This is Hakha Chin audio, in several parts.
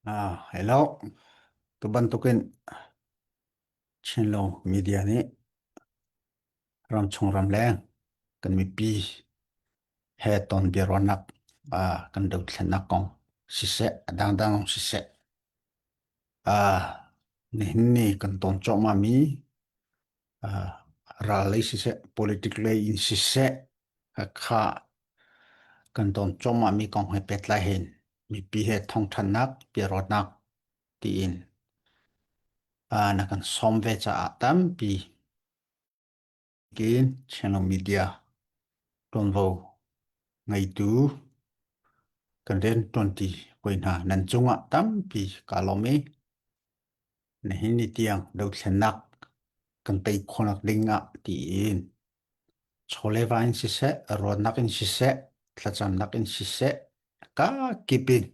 Ah, hello. Tu bantukin Chinlo media nih ramchung ramleng kan mipi he ton biaruahnak ah kan dothlennak kong siseh, a dangdang kong siseh, ah nihin ni kan ton cuahmah mi ah ral lei siseh, politic lei in siseh, kha kan ton cuahmah mi kong he pehtlai hin mipi he thawngthannak biaruahnak tiin na kan sawm ve caah tampi kin channel media ṭuanvo ngeitu kan rianṭuanṭi hawi hna nan cungah tampi kaa lawm i nihin ni tiang dothlennak kan tei khawhnak ding ah tiin chawleva in siseh, ruahnak in siseh, thlacamnak in siseh, ka kip in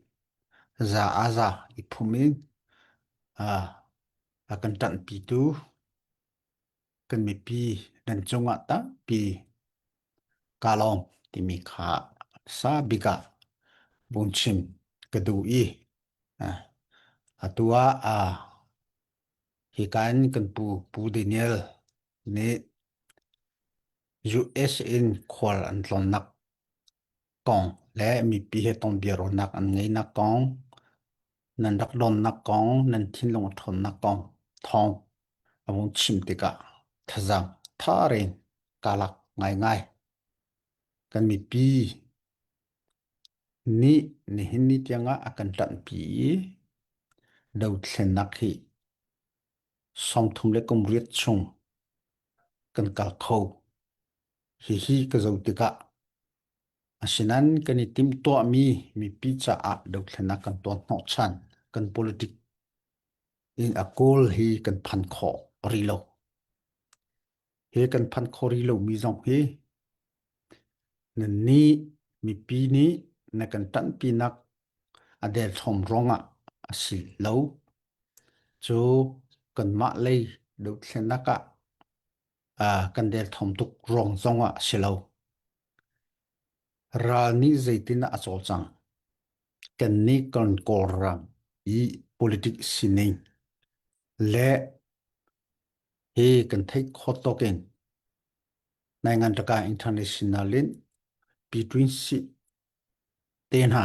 za a za i phum in a kan ṭanhpitu kan mipi nan cungah tampi kaa lawm timi kha sa bik ah vung chim ka duh i atu ah hika in kan pu Pu Daniel nih US in khual an tlawnnak kong le mipi he ton biaruahnak an ngeihnak kong, nan rak donnak kong, nan thinlung a ṭhawnnak kong thawng a vung chim tikah thazaang ṭha in kaa lak ngaingai. Kan mipi nih nihin ni tiangah a kan ṭanhpi i dothlennak hi 38 chung kan kal kho. Hihi ka zoh tikah asinain kan i timhtuahmi mipi caah dothlennak kan tuah hnawhchan kan politic in a goal hi kan phan khawh rih lo. Hi kan phan khawh rih lomi zong hi nannih mipi nih na kan ṭanhpinak a derthawm ruangah a si lo. Cu kanmah lei dothlennak ah kan derthawm tuk ruang zongah a si lo. Ral nih zeitin a cawlcang? Kannih kan Kawlram i politik sining le hi kan theih khawh tawk in Naingan Taka International in between si te hna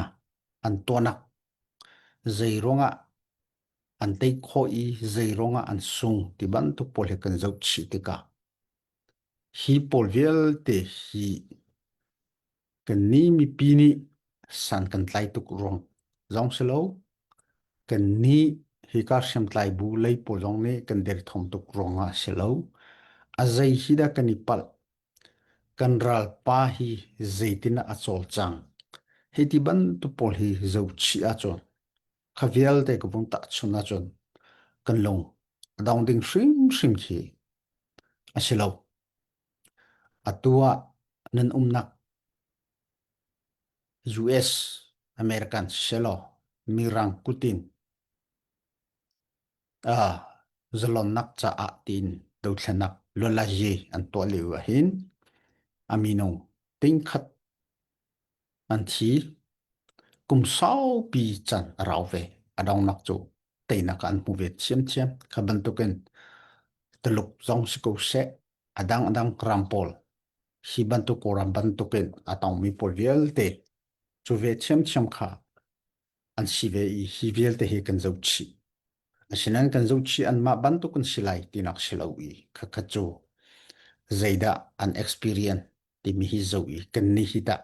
an tuahnak zei ruangah an tei khawh i zei ruangah an sung ti bantuk pawl hi kan zoh chih tikah hi pawl vialte hi kannih mipi nih san kan tlai tuk ruang zong si lo kannih hika hriamtlai bu lei pawl zong nih kan derthawm tuk ruangah si lo a zei hi dah kan i palh kan ralpa hi zeitin a cawlcang hi ti bantuk pawl hi zohchih ahcun kha vialte ka vung tahchun ahcun kan lung a dong ding hrimhrim khi a si lo. Atu ah nan umnak US American selaw mirang kutin ah zalonnak caah tiin dothlenak lualazi an tuah lio ahhin a minung tingkhat an thi. Kum saupi can a rau ve. A dongnak cu teinak ah an hmu ve thiamthiam. Kha bantukin Tuluk zong si ko seh, a dang a dang ram pawl hi bantuk Kawlram bantukin a tongmi pawl vialte cu ve thiamthiam kha an si ve i hi vialte hi kan zoh chih. Asinain kan zoh chih anmah bantuk an si lai tinak si lo i khakha cu zeidah an experience timi hi zoh i kan nih hi tah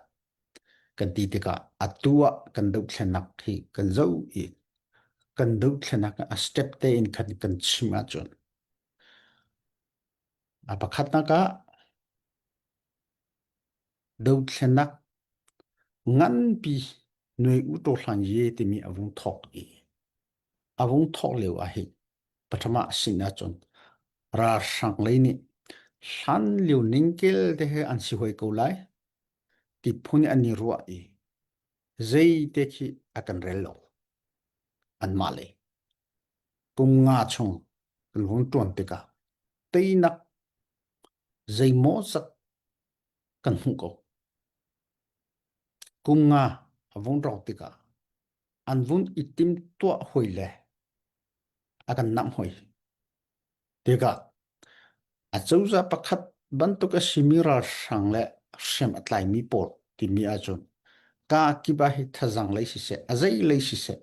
kan ti tikah atu ah kan dohthlennak hi kan zoh i kan dohthlennak a step tein khan kan chim ahcun a pakhatnak ah dohthlennak nganpi nuai u to hlan ye timi a vung thawk i a vung thawk lio ah hin pathama sin ahcun ralhrang lei nih hlan lio ningkel te he an si hoi ko lai ti phun an i ruah i zeite khi a kan rel lo anmah lei kum nga chung kan vung ṭuan tikah teinak zeimaw zat kan hmuh ko kum nga a vung rauh tikah. An vun i timtuah hoi le a kan namh hoi. Tikah acozah pakhat bantuk a simi ralhrang le hriam a tlaimi pawl timi ahcun ka kip ah hi thazang lei siseh, a zei lei siseh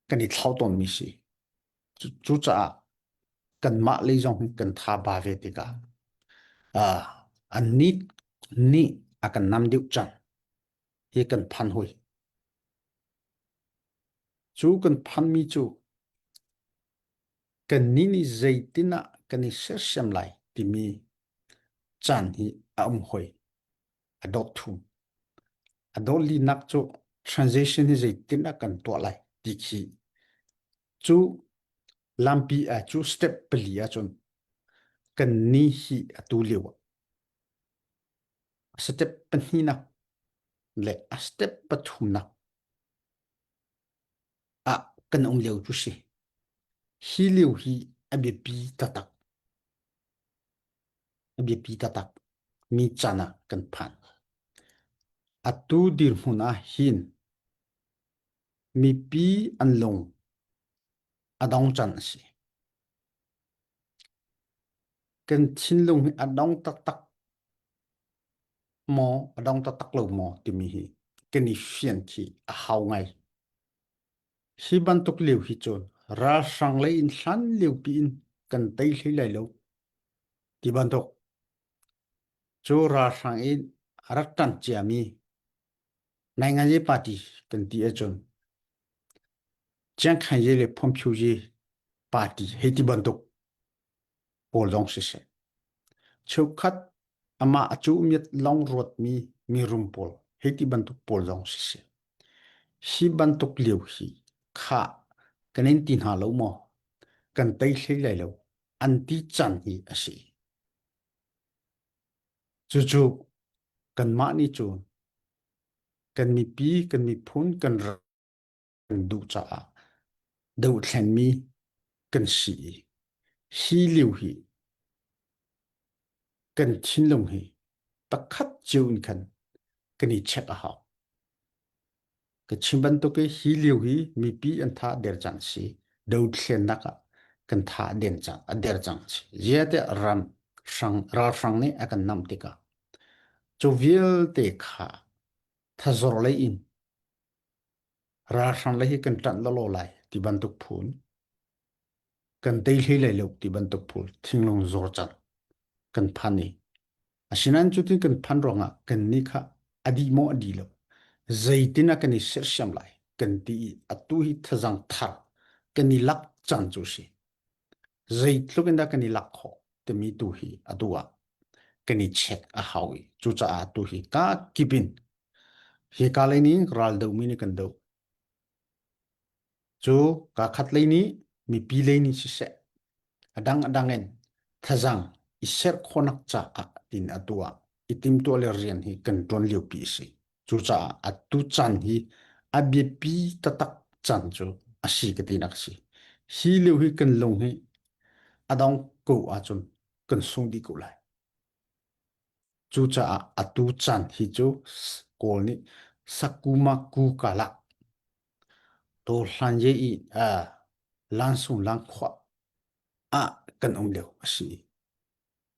kan i thlau tawnmi si. Cucaah kanmah lei zong hi kan tha ba ve tikah uh, an nih nih a kan nam deuh cang hi kan phan hoi. Cu kan phanmi cu kannih nih zeitin ah kan i sersiam lai timi caan hi a um hoi. A dawt thum. A dawt linak cu transition hi zeitin ah kan tuah lai ti khi cu lampi ah cu step pali ahcun kan ni hi atu lio ah step pahnihnak le a step pathumnak ah kan um lio cu si. Hi lio hi a biapi taktak. A biapi taktak mi caan ah kan phan. Atu dirhmun ah hin mipi an lung a dong can a si. Kan thinlung hi a dong taktak maw, a dong taktak lo maw timi hi kan i fian khi a hau ngai. Hi bantuk lio hi cun ralhrang lei in hlan lio piin kan tei hlei lai lo ti bantuk cu ralhrang in a rak ṭanh ciami Nainganyi party kan ti ahcun Ciangkhanyi le Phomphyoyi party hei ti bantuk pawl zong siseh. Cheukhat amah a cuhmiat lawng ruatmi mirum pawl hei ti bantuk pawl zong siseh. Hi bantuk lio hi khah kan in ti hna lo maw? Kan tei hlei lai lo. An ti caan hi a si. Cucu kanmah nih cun kan mipi, kan miphun, kan ram kan duh caah dohthlenmi kan si i hi lio hi kan thinlung hi pakhat cio in khan kan i check a hau. Ka chim bantuk i hi lio hi mipi an tha der cang si. Dothlennak ah kan tha den cang, a der cang si. Ziah ram hrang ralhrang nih a kan nam tikah cu vialte kha thazor lei in ralhrang lei hi kan ṭanh lawlaw lai ti bantuk phun kan tei hlei lai lo ti bantuk phun thinglung zor cang kan phan i asinain cutin kan phan ruangah kan nih kha a dih maw a dih lo zeitin ah kan i sersiam lai kan ti i atu hi thazang thar kan i lak cang cu si zeitluk in dah kan i lak khawh timi tu hi atu ah kan i check a hau i cucaah tu hi ka kip in hi ka lei nih ral domi nih kan doh Cu kaa khat lei nih mipi lei nih siseh, a dang a dang in thazang i serh khawhnak caah tiin atu ah i timtuah le rian hi kan ṭuan liopi a si. Cucaah atu caan hi a biapi taktak caan cu a si ka tinak a si. Hi lio hi kan lung hi a dong ko ahcun kan sung dih ko lai. Cucaah atu caan hi cu Kawl nih sakuma ku kalak Tawhlan ye i lansung langkhua ah kan um lio a si.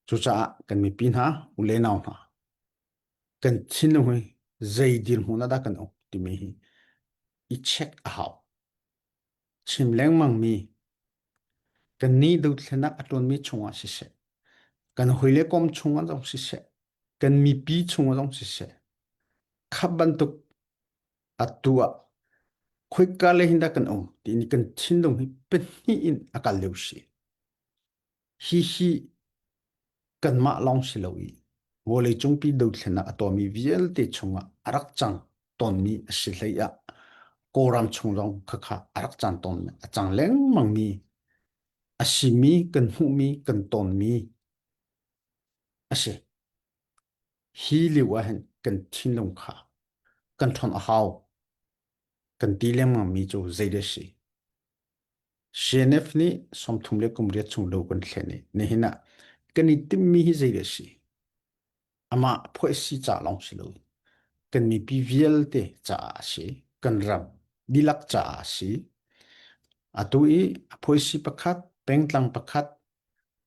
Cucaah kan mipi hna, u le nau hna, kan thinlung hi zei dirhmun ah dah kan um timi hi i check a hau. Chim lengmang mi kan nih dothlenak a ṭuanmi chungah siseh, kan hawile kom chungah zong siseh, kan mipi chungah zong siseh, kha bantuk atu ah khoika lei hin dah kan um timi kan thinlung hi pahnih in a kal lio si. Hi hi kanmah lawng si lo i vawleicungpi dothlennak a tuahmi vialte chungah a rak cang tawnmi a si hlei ah Kawlram chung zong khakha a rak cang tawn a cang lengmangmi a simi kan hmuhmi kan tawnmi a si. Hi lio ah hin kan thinlung kha kan ṭhawn a hau. Kan ti lengmangmi cu zeidah a si? CNF nih 38 chung lo kan thlen i nihin ah kan i timhmi hi zeidah a si? Amah phuah si ca lawng si lo kan mipi vialte caah a si. Kan ram. Dihlak caah a si. Atu i a phuaisi pakhat, pengtlang pakhat,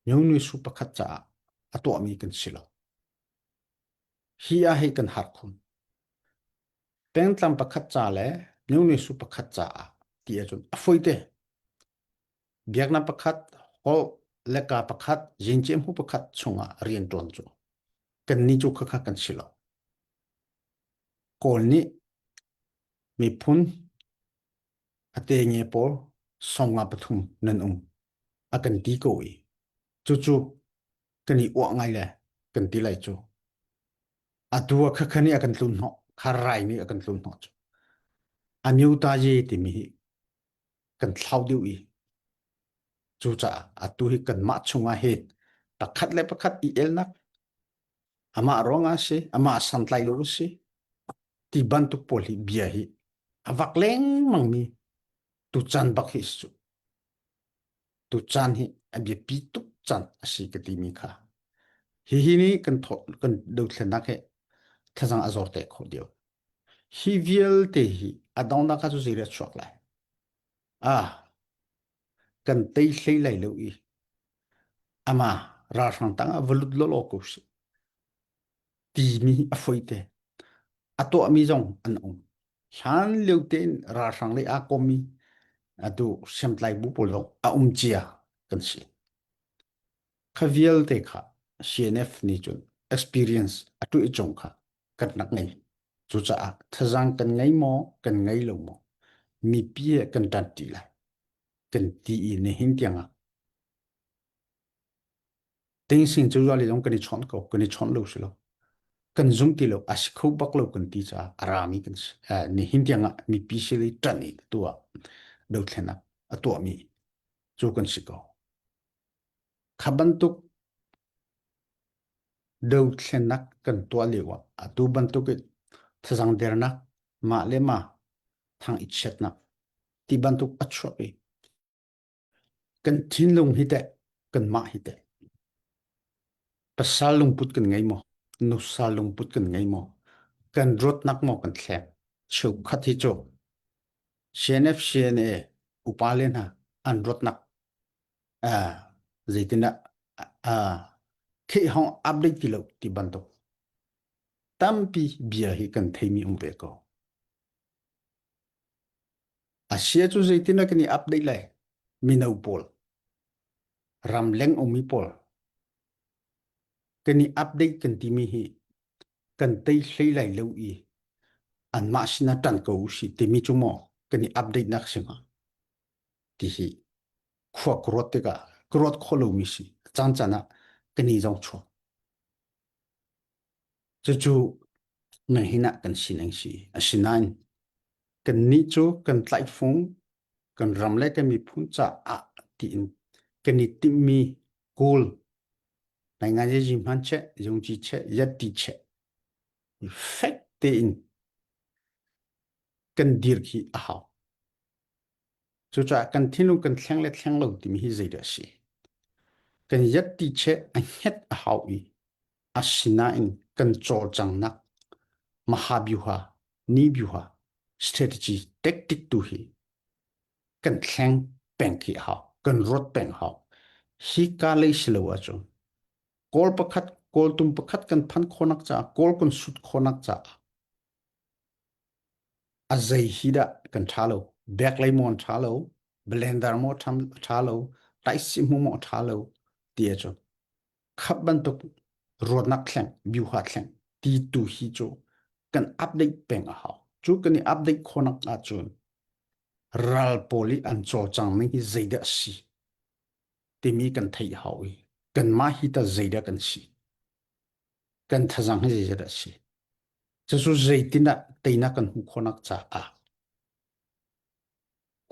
myone-su pakhat caah a tuahmi kan si lo. Hi ah hi kan har khun. Pengtlang pakhat ca le myone-su pakhat caah ti ahcun a fawi te. Biaknak pakhat, holh le ka pakhat, zingcehmu pakhat chungah rianṭuan cu kannih cu khakha kan si lo. Kawl nih miphun a te-nge pawl 53 nan um a kan ti ko i cucu kan i uah ngai le kan ti lai cu. Atu ah khakha nih a kan tlun hnawh, kha rai nih a kan tlun hnawh cu. Amyota-ye timi hi kan thlau deuh i cucaah atu hi kanmah chungah hin pakhat le pakhat i elnak amah ruangah a si amah santlai lo a si ti bantuk pawl hi bia hi a vak lengmang mi tuchan bak hi cu tuchan hi a biapi tuk chan a si ka timi kha hihi nih kan thawh kan dothlennak he thazang a zor te khawh deuh Hi vialte hi a donghnak ah cu zei a chuak lai? Ah, kan tei hlei lai lo i ama ralhrang tang ah va lut lawlaw ko sih timi hi a foi te. A tuahmi zong an um. Hlan lio tein ralhrang lei aa kommi atu hriamtlai bu pawl zong a um cia kan si. Kha vialte kha CNF nih cun experience a tuah cung kha kan rak ngei. Cucaah thazaang kan ngei maw, kan ngei lo maw, mipi he kan ṭanṭi lai. Kan ti i nihin tiangah Tingsing cu zuali zong kan i chawnh ko, kan i chawnh lo si lo. Kan zum ti lo, a si kho bak lo kan ti caah a rami kan si. Eh, nihin tiangah mipi sili ṭan i tuah dothlenak a tuahmi cu kan si ko. Kha bantuk Dothlennak kan tuah lioah atu bantukin thazang dernak, mah le mah thang i chiatnak ti bantuk a chuak i kan thinlung hi teh kanmah hi teh pasal lungput kan ngei maw? Nusa lungput kan ngei maw? Kan ruatnak maw kan thleng? Cheukhat hi cu CNF CNA upa le hna an ruatnak uh, zeitindah uh, theih hong update ti lo ti bantuk tampi bia hi kan theimi um ve ko. Asia cu zeitindah kan i update lai? Mino pawl, ramleng ummi pawl, kan i update kan timi hi kan tei hlei lai lo i anmah sinah ṭan ko usih timi cu maw kan i update nak si hnga? Ti hi khua ka ruat tikah ka ruat khawh lomi si. Caan caan ah ka ni zong chuak. Cucu nihin ah kan sining si. Asinain kannih cu kan tlaihfung kan ram le kan miphun caah tiin kan i timhmi goal ngaingai ji hman cheh, zungci cheh, yatti cheh fek tein kan dir khi a hau. Cucaah kan thinlung kan thleng le thleng lo timi hi zeidah a si? Kan yatti cheh a hnget a hau i asinain kan cawlcanghnak mahabyuha, nibyuha, strategy, tactic tu hi kan thleng peng khi a hau, kan ruat peng a hau. Hi ka lei si lo ahcun kawl pakhat, kawltum pakhat kan phan khawhnak caah, kawl kan sut khawhnak caah A zei hi dah kan ṭha lo? Bek lei maw an ṭha lo? Blender maw a ṭha lo? Taisihmu maw a ṭha lo? Ti ahcun khap bantuk ruatnak thleng, biuha thleng ti tu hi cu kan update peng a hau. Cu kan i update khawhnak ahcun ral pawl i an cawlcang ning hi zeidah a si timi kan theih a hau i kanmah hi tah zeidah kan si? Kan thazang hi zeidah a si? Cucu zeitindah teinak kan hmuh khawhnak caah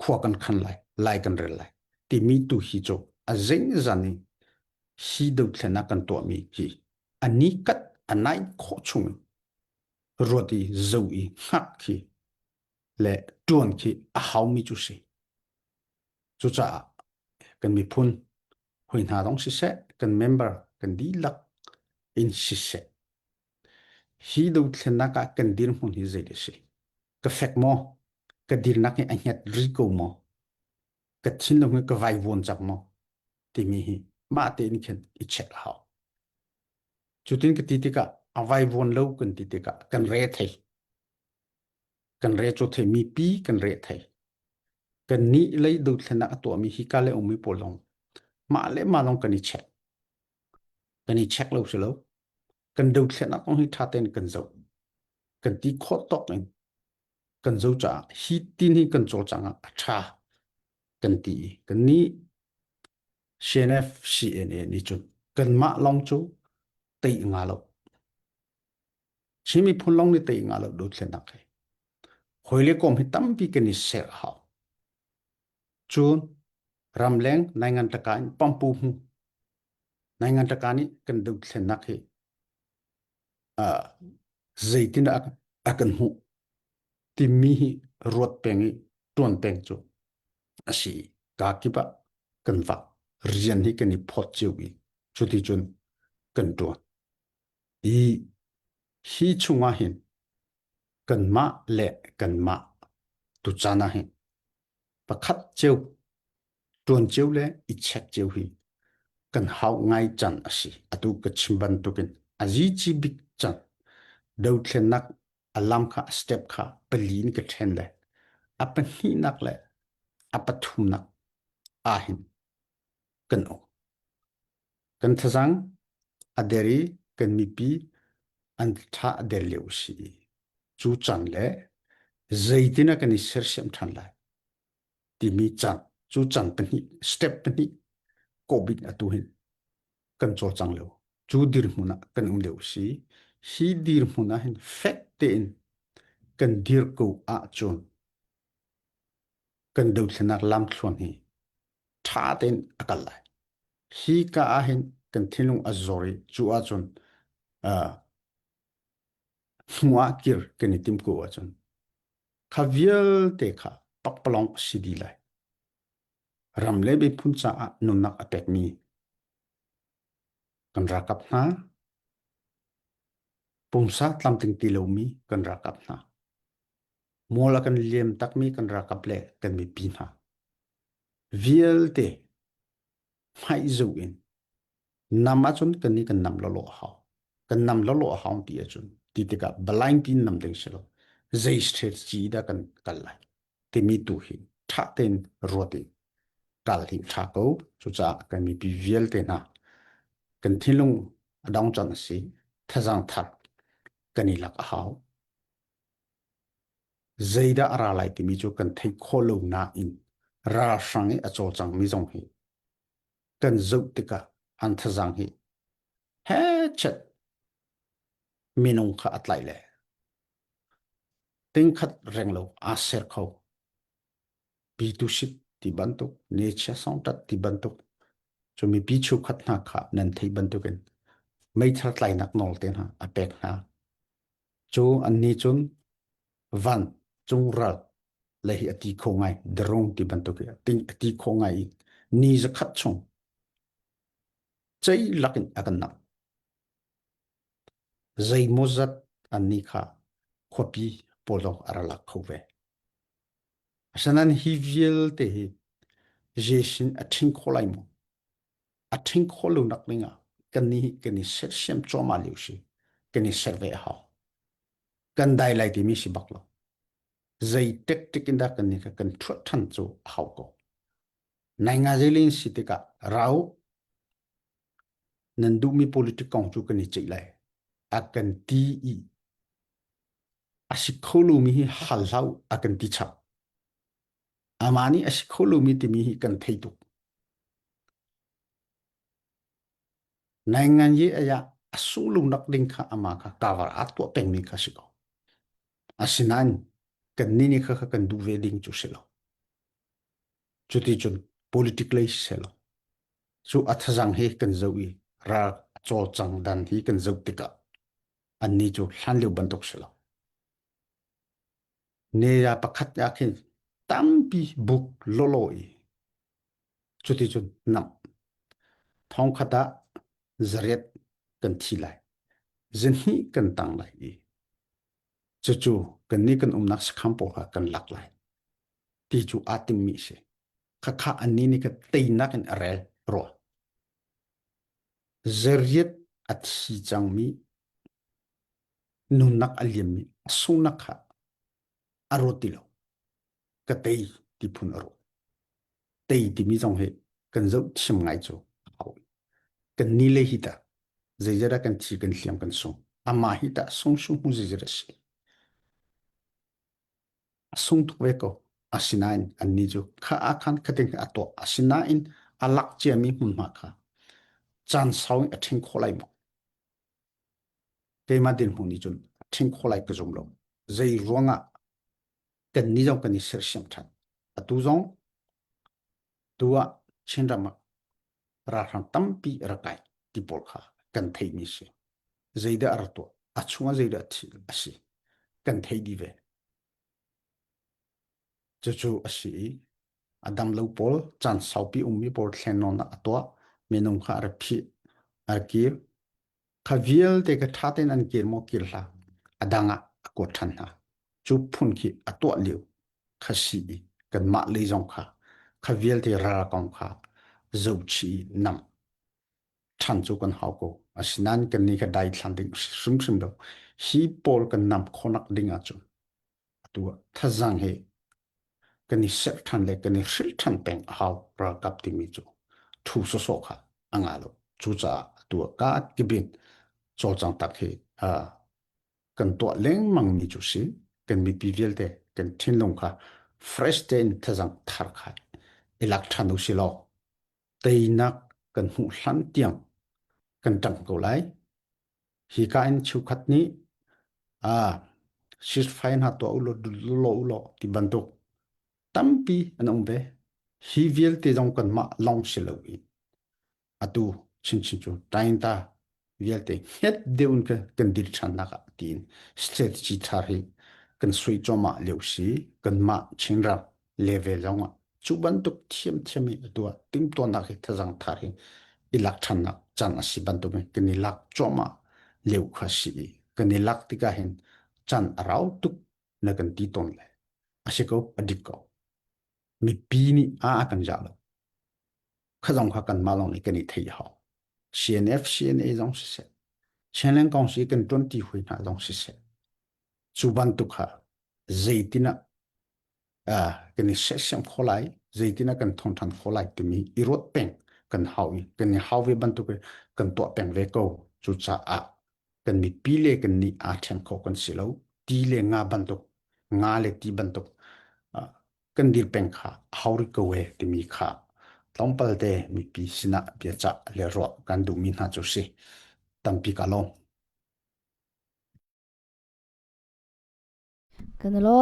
khua kan khan lai, lai kan rel lai timi tu hi cu a zeizan in hi dothlennak kan tuahmi hi a ni kat a nai khawh chung in ruat i zo i hngak khi le ṭuan khi a haumi cu si. Cucaah kan miphun hoi hna zong siseh, kan member kan dihlak in siseh, Hi dothlennak ah kan dirhmun hi zei a si? Ka fek maw? Ka dirnak hi a hnget ri ko maw? Ka thinlung hi ka vaivuan cang maw? Timi hi mah tein khin i check a hau. Cutin ka ti tikah a vaivuan lo kan ti tikah kan re thei. Kan re cu thei mipi kan re thei. Kan nih lei dothlennak a tuahmi hi ka le ummi pawl zong mah le mah lawng kan i check. Kan i check lo si lo. Kan dothlennak kong hi ṭha tein kan zoh. Kan ti khawh tawk in kan zoh caah hi tin hi kan cawlcang ah a ṭha kan ti i kan nih CNF CNA nih cun kanmah lawng cu tei nga lo. Chin miphun lawng nih tei nga lo dothlennak hi. Hawi le kom hi tampi kan i ser a hau. Cun ramleng naingan taka in pampu hmu naingan taka nih kan dothlennak hi uh, zeitin a, a kan hmuh timi hi ruat peng i tuan peng cu a si. Ka kip ah kan vak rian hi kan i phawt cio i cuti cun kan tuan. I hi chungah hin kanmah le kanmah tuchan ah hin pakhat cio tuan cio le i check cio hi kan hau ngai can a si. Atu ka chim bantukin a zici bik can dothlennak a lam kha a step kha pali in ka ṭhen le a pahnihnak le a pathumnak ah hin kan um. Kan thazang a der i kan mipi an tha a der lio si i cu can le zeitin ah kan i sersiam ṭhan lai timi can cu can pahnih step pahnih kawhbik atu hin kan cawlcang lio cu dirhmun ah kan um lio si hi dirhmun ah hin fek tein kan dir ko ahcun kan dothlenak lamthluan hi ṭha tein a kal lai. Hi ka ah hin kan thinlung a zor i cu ahcun uh, hnu ah kir kan i tim ko ahcun kha vialte kha pakpalawng a si dih lai. Ram le miphun caah nunnak a pekmi kan ralkap hna, pumsa tlamtling ti lomi kan ralkap hna, mual a kan liam takmi kan ralkap le kan mipi hna vialte hmaih in nam ahcun kan nih kan nam lawlaw a hau. Kan nam lawlaw a hau ti ahcun ti tikah blind pin nam ding si lo. Zei strategy dah kan kal lai timi tu hi ṭha tein ruat in kal hi ṭha ko. Cucaah kan mipi vialte hna kan thinlung a dong can a si. Thazaang thar kan i lak a hau. Zeidah a ra lai timi cu kan theih khawh lo nain ralhrang i a cawlcangmi zong hi kan zoh tikah an thazaang hi hechet minung kha a tlaih le tingkhat reng lo aa ser kho. Pitushit ti bantuk, nechia songtat ti bantuk, cu mipi chukhat hna kha nan theih bantukin meithal tlainak nawl te hna a pek hna. Cu annih cun van cung ral le hi a ti kho ngai, drone ti bantuk hi a ti kho ngai i ni zakhat chung ceilak in a kan namh. Zeimawzat annih kha khuapi pawl zong a ra lak kho ve. Asinain hi vialte hi Jesuh a ṭhing kho lai maw? A ṭhing khawh lo nak ding ah kannih hi kan i sersiam cuahmah lio si. Kan i ser ve a hau. Kan dai lai timi si bak lo. Zei tactic in dah kan nih kha kan ṭhuat ṭhan cu a hau ko. Nai nga zeilin si tikah rau nan duhmi politic kong cu kan i ceih lai. A kan ti i a si kho lomi hi hal hlah a kan ti chap. Amah nih a si kho lomi timi hi kan thei tuk. Naingan ye aya a sulung nak ding kha ama kha cover a tuah pengmi kha si ko. Asinain kan ni nih kha kha kan duh ve ding cu si lo. Cuti cun politic lei si lo. Cu a thazang hi kan zoh i ral a cawlcang dan hi kan zoh tikah annih cu hlan lio bantuk si lo. Neya pakhat ah khin tampi buk lawlaw i cuticun namh. Thongkhat ah zariat kan thi lai. Zihnih kan tang lai i cucu kannih kan umnak sakham pawl kha kan lak lai. Ti cu aa timmi a si. Khakha annih nih kha teinak in a rel rua. Zariat a thi cangmi nunnak a liammi a sunghnak kha a ruat ti lo. Ka tei ti phun a ruat. Tei timi zong hi kan zoh thiam ngai cu a hau. Kan ni le hi tah zeizat ah kan thi kan hliam kan sung. Amah hi tah sung sung hmu zeizat a si. A sung tuk ve ko. Asinain annih cu kha ah khan khating a tuah. Asinain a lak ciami hmunhma kha caan sau in a ṭhing khawh lai maw? Keimah dirhmun nih cun a ṭhing khawh lai ka zum lo. Zei ruangah kannih zong kan i sersiam ṭhan. Atu zong tu ah Chinram ah ralhrang tampi a rak kai ti pawl kha kan theihmi si. Zeidah a rak tuah? A chungah zeidah thil a si? Kan thei dih ve. Cucu a si i a dam lo pawl caan saupi ummi pawl thlennawnnak a tuah minung kha a rak phih a rak kir kha vialte kha ṭha tein an kir maw kir hlah a dang ah a kuat ṭhan hna cu phun khi a tuah lio kha si i kanmah lei zong kha kha vialte ral kong kha zohchih i nam ṭhan cu kan hau ko. Asinain kannih kha daithlan ding hrimhrim lo. Hi pawl kan nam khawhnak ding ahcun atu ah thazaang he kan i serh ṭhan le kan i hrilh ṭhan peng a hau ralkap timi cu thu sawsawh kha a ngah lo. Cucaah atu ah ka kibin cawlcang tak hi kan tuah lengmang mi cu si kan mipi vialte kan thinlung kha fresh tein thazang thar kha i lak ṭhan u si law teinak kan hmuh hlan tiang kan ṭang ko lai. Hika in cheukhat nih ah ceasefire hna tuah u law law u law ti bantuk tampi an um ve. Hi vialte zong kanmah lawng si lo in atu chinchin cu tainta vialte hnget deuh in kan dir ṭhannak ah tiin strategy thar hi kan sui cuahmah lio si kanmah Chinram level zong ah cu bantuk thiamthiam i atu ah timhtuahnak hi thazang thar hi i lak ṭhannak caan a si bantuk in kan i lak cuahmah lio kha si i kan i lak tikah hin caan a rau tuk na kan ti tawn le a si ko a dik ko mipi nih a a kan zah lo kha zong kha kanmah lawng nih kan i theih hau. CNF, CNA zong siseh, Chinland Council kan ṭuanṭi hui hna zong siseh, cu bantuk kha zeitin ah uh, kan i sersiam kho lai, zeitin ah kan thong ṭhan kho lai timi i ruat peng kan hau i kan i hau ve bantuk i kan tuah peng ve ko. Cucaah kan mipi le kan nih aa ṭhen kho kan si lo. Ti le nga bantuk, nga le ti bantuk uh, kan dir peng kha a hau rih ko e timi kha tlawmpal te mipi sinah biacah le ruah kan duhmi hna cu si tampi ka lawm. Kan i lawm.